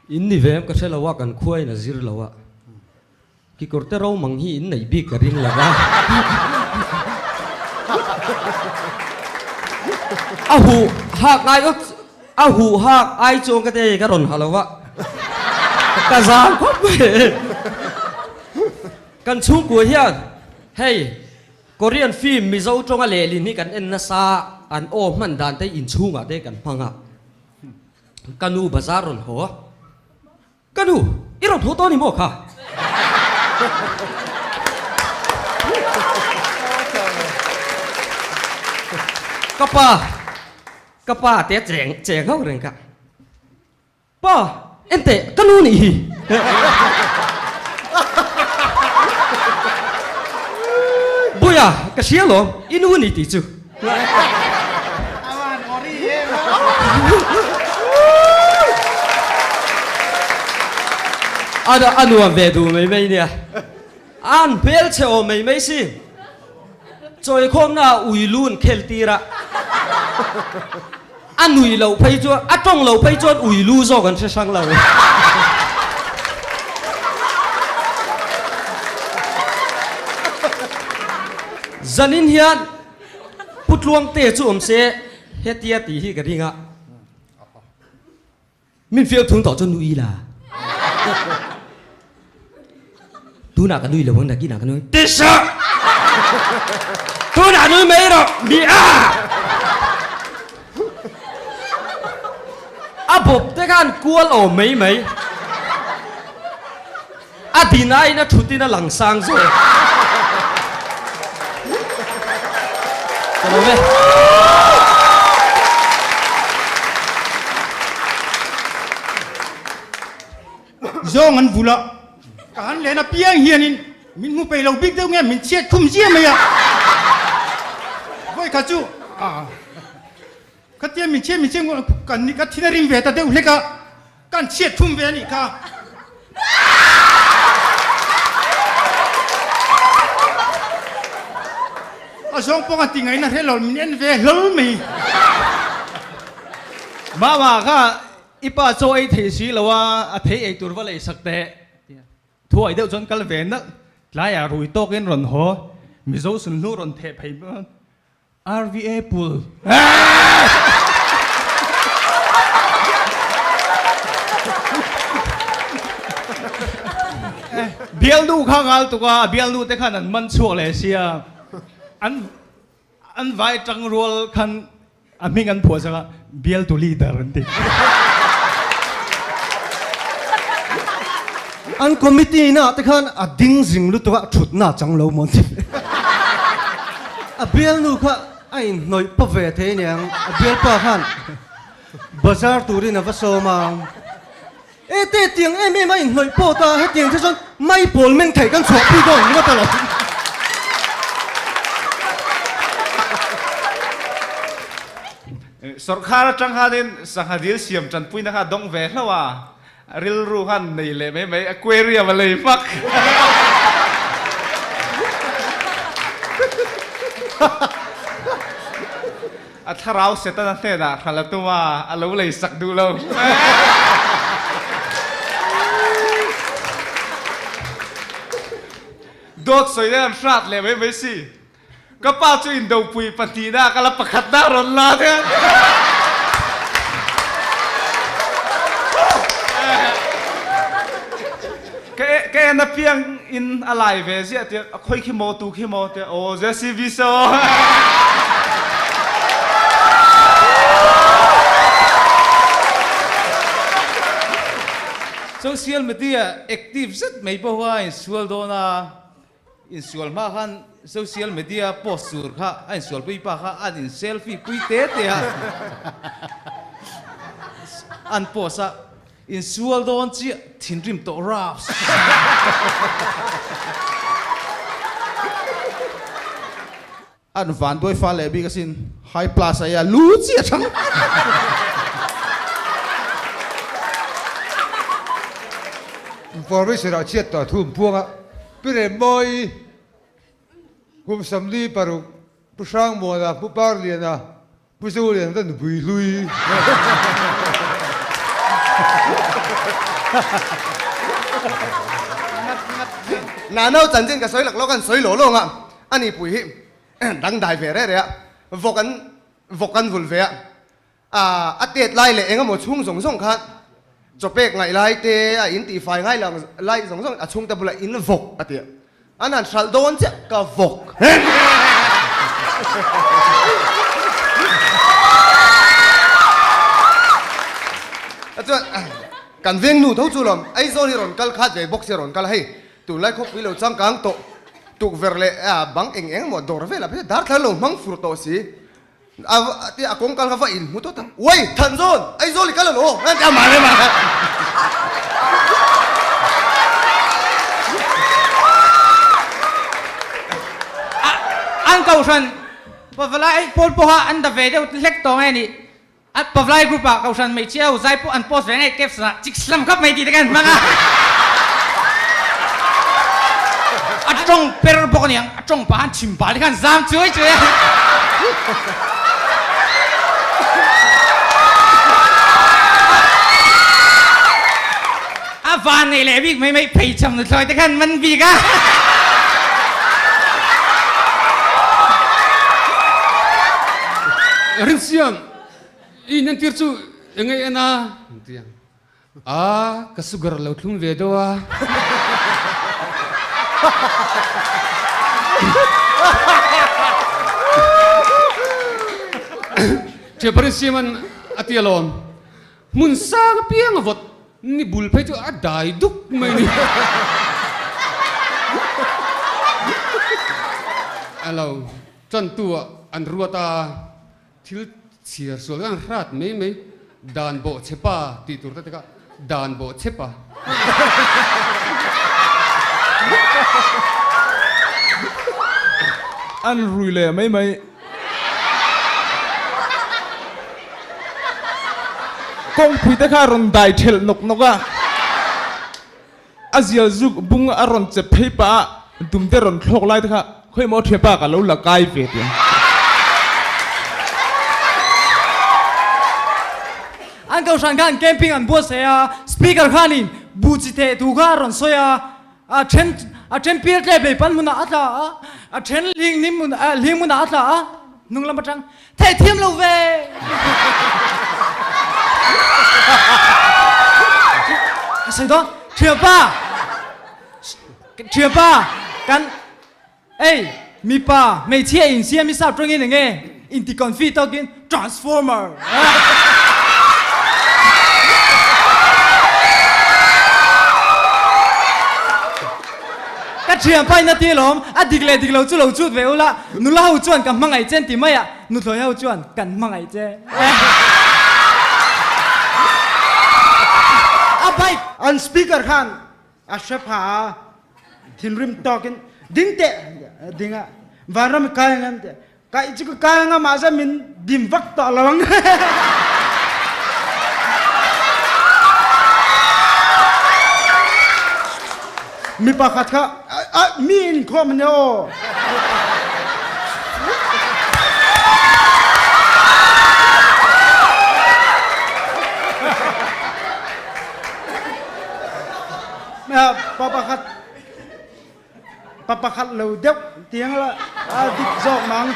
In ni ve em ka hre lo a, kan khua in a zir lo a. Kekawrte ro mang hi in neih bik ka ring lo a. A huh hak ai a huh hak ai chuan ka te ka rawn ha lo a. Ka zang khawp mai. Kan chhungkua hian hei Korean film Mizo tawnga lehlin hi kan en nasa an aw hman dan te inchhungah te kan hmang a. Ka nu bazar rawn haw a. Ka nu, i rawn haw tawh a ni maw kha? Ka pa, ka pa te cheng cheng ho reng kha. Pa, enteh, ka nu nih hi. Buia, ka hria lawm, i nu ni tih chu. A nuam ve duh mai mai nia. An hmelchhe awm mai mai si. Chawikhawmna ah ui lu an khel tir a, a nui loh phei chuan, a tawng loh phei chuan ui lu zawk an hre hrang lo. Zanin hian Pu Tluangte chu awm se hetia tih hi ka ring a. Min fiam thung tawh chu nui la. Tunah ka nui lo ang nakinah ka nui. Tisa! Tunah nui mai rawh mi a! A bawp te khan kual awm mai mai. A din aiin a thutin a lang sang zawk. Ka lawm e. Zawng an vul a, ka han len apiang hianin min hmu peih lo bik deuh nge min chhiat khum zia mai a. Vawi kha chu khatia min chhiat min chhiat kan ni ka thin a rim ve ta deuh hlek a. Kan chhiat thum ve a nih kha. A zawng pawh kan ti ngaihna hre lo min en ve hlawl mai. Mama kha i pa chaw ei thei si lo a, a thei ei tur va lei sak teh. Thuai deuh chuan kal ve nalh, tlaiah rui tawkin rawn haw, Mizo sunhlu rawn theh phei RVA pool. Bialnu kha ngal tuk a, a bialnu te khan an man chhuak leh sia. An an vai tang rual khan a hming an phuah sak a, bialtu leader an ti. An committee na te khan a ding zing lutuk a thutna chang lo mawn ti. A bialnu kha a inhnawih pawp ve thei aniang a bialpa khan bazar turin a va sawm a. E te tiang em em a inhnawih pawh ta hetiang te chuan maipawl meng theih kan chhuahpui dawn ringawt alawm. Sawrkhar atang khanin sangha dil siam tanpuina kha a dawng ve hlauh a, rilru khan nei leh mai mai aquarium a lei hmak. A thlarau Setana hnenah hral a tum a, a lo lei sak duh lo. Dawt sawi nen an hrat leh mai mai si. Ka pa chu indopui pahnihna ka la pakhatna a rawn la nia. Ka en apiang in a lai ve ziah tiah a khawi khi maw tu khi maw tiah aw JCB so. Social media active zet mai pawha insual dawn a. Insual hma khan social media post tur kha a insualpui pa kha an in selfie pui te te a, an post a, insual dawn chiah thinrim tawh raps. An van duai fa leh bik asin high plus aia lu chiah thang. Information ah chhiat tawh thu an puang a, Pi Remmawi, Kum 46, Pu Hrangmuana, Pu Parliana, Pu Zoliana te nupui hlui. Nano chanchin ka sawi lak lawk an sawi law lawng a, ani pui hi dangdai ve reh reh a, vawk an vawk an vul ve a, a tet lai leh eng emaw chhung zawng zawng khan chaw pek ngaih lai te a in tihfai ngai lang lai zawng zawng a chhungte bulah in vawk a ti a, an han hralh dawn chiah ka vawk. Chuan kan veng nu tho chu lawm Aizawl hi rawn kal khat ve bawk sia rawn kal a hei tunlai khawpui lo changkang tawh tukverh leh bang eng eng emaw dawr velah phei darthla lo hmang fur tawh si. A ti a kawng kal kha va in hmu tawt a, Uai, Thanzawn, Aizawl i kal alo? A ti a, mah le mah le. An kohhran Pavalai pawl pawha an da ve deuh hlek tawh nge ni? A Pavalai group ah kohhran hmeichhia ho zai pawh an post ve nge caption ah chik slam khap mai tih te khan hmang a. A tawng per bawk aniang, a tawng pah khan chhim pah te khan zam chuai chuai a. A van nei leh bik mai mai pheichham nuthlawi te khan man bik a. Rinsiam, i inentir chu eng nge en a? An ti a. A, ka sugar lo thlum ve deuh a. Thianpa Rinsiaman a ti alawm. Hmun sang apiang a vawt ni bul phei chu a dai duk mai ni. A lo tantu ah an ruat a, thil chhiar sual khan hrat mai mai dan bawh che pa tih tur te te kha dan bawh che pa. An rui leh mai mai. Kawngpui te kha a rawn dai thelh nawk nawk a, a zial zuk bung a rawn chep phei pah a, dum te rawn thlawk lai te kha khawi maw thianpa ka lo la kai ve tih ang. An kohhran khan camping an buatsaih a, speaker khanin buh chi theh thu kha a rawn sawi a, A then a then pial tlep lei pan hmunah a tla a, a then hling hnim hmun hling hmunah a tla a, hnung lam atang theih thiam lo ve. Ka sawi dawn thianpa thianpa kan ei mipa hmeichhia insiam i sap tawngin enge inti confi tawkin transformer. Ka thianpa in a ti alawm, a dik leh dik lo chu lo chut ve ula, nula ho chuan ka hmangaih che an ti mai a, nuthlawi ho chuan kan hmangaih che. A bike an speaker khan a hre pha a, thinrim tawkin ding teh ding a, vanram i kai ang em teh Kaih chu ka kai anga mahse min dim vak tawh lo ang. Mi pakhat kha mi in khawm ania aw. Pa pakhat Pa pakhat lo deuh tiang la a dik zawk mang.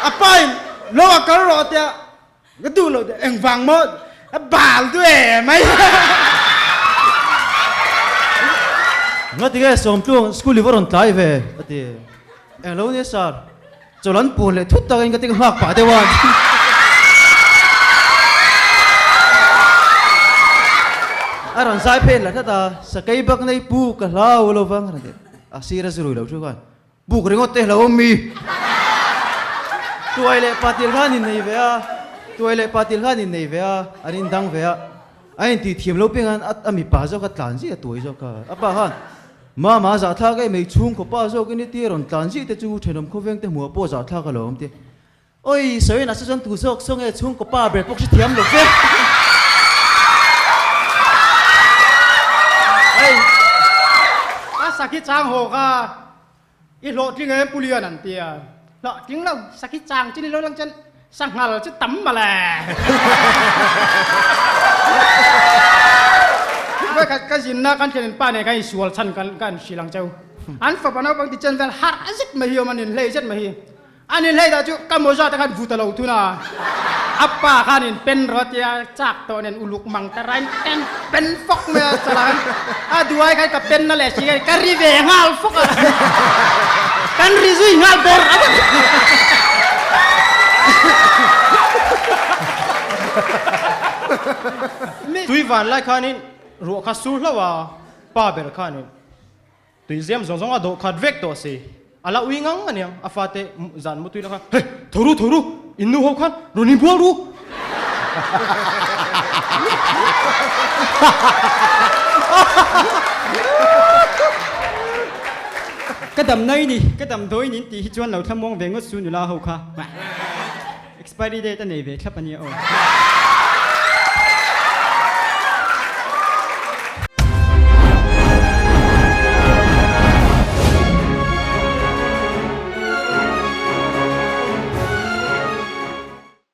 A pa in lo a kal rawh tiah ka duh lo tiah engvang maw a bal du e mai. Ngati nge Sawmtluang school i va rawn tlai ve a ti. Englo nia sir, chawlh an puan leh thut takin ka ti ka nghak pah deuh a. A rawn zai phen la tlat a, sakei bak nei pu ka hlau lo vang a rawn ti. A sir a zirui lo thu khan buk ringawt te hlo awm mi. Tuai leh patil khan innei ve a, tuai leh patil khan innei ve a, an indang ve a. A intih thiam lo piang hian a mipa zawk a tlan zih a tuai zawk a. A pa khan, Mama zahthlak em ei chhungkaw pa zawk in i tia rawn tlan zih te chu thenawm khawveng te hmuh pawh zahthlak a lo awm te. Oi, sawiin a chuan tu zawk saw nge chhungkaw pa ber pawh hrethiam lo ve. Hei, a sakhi chang haw kha i hlawhtling em Pu Lian an ti a. Hlawhtling lo, sakhi chang chu ni lo lang chuan. Sanghal chu tam mawle. Vawikhat ka zinna kan thian pa nen kan insual chhan kan ka an hrilh ang cheu. An fapa naupang ti chen vel harh zet mai hi awm an inhlei zet mai hi. An inhlei dah chu ka mawza te khan vu ta lo thun a. A pa khan in pen rawh tia chak tawh nen uluk mang ta rain pen pen fawk mai a chalah khan a duai khan ka pen na leh si khan ka ri ve nghal fawk a. Kan ri zui nghal bawr a. Tui van lai khanin ruah kha sur hlauh a, pa ber khanin tui ziam zawng zawng a dawh khat vek tawh si. A la ui ngang aniang, a fate zan mutui la khan, Hey, tho ru, tho ru, in nu ho khan rawn inbual ru. Ka dam nai ni, ka dam dawi nin tih hi chuan lo thlamuang ve ngawt su nula ho kha. Expiry date a nei ve thlap ania aw.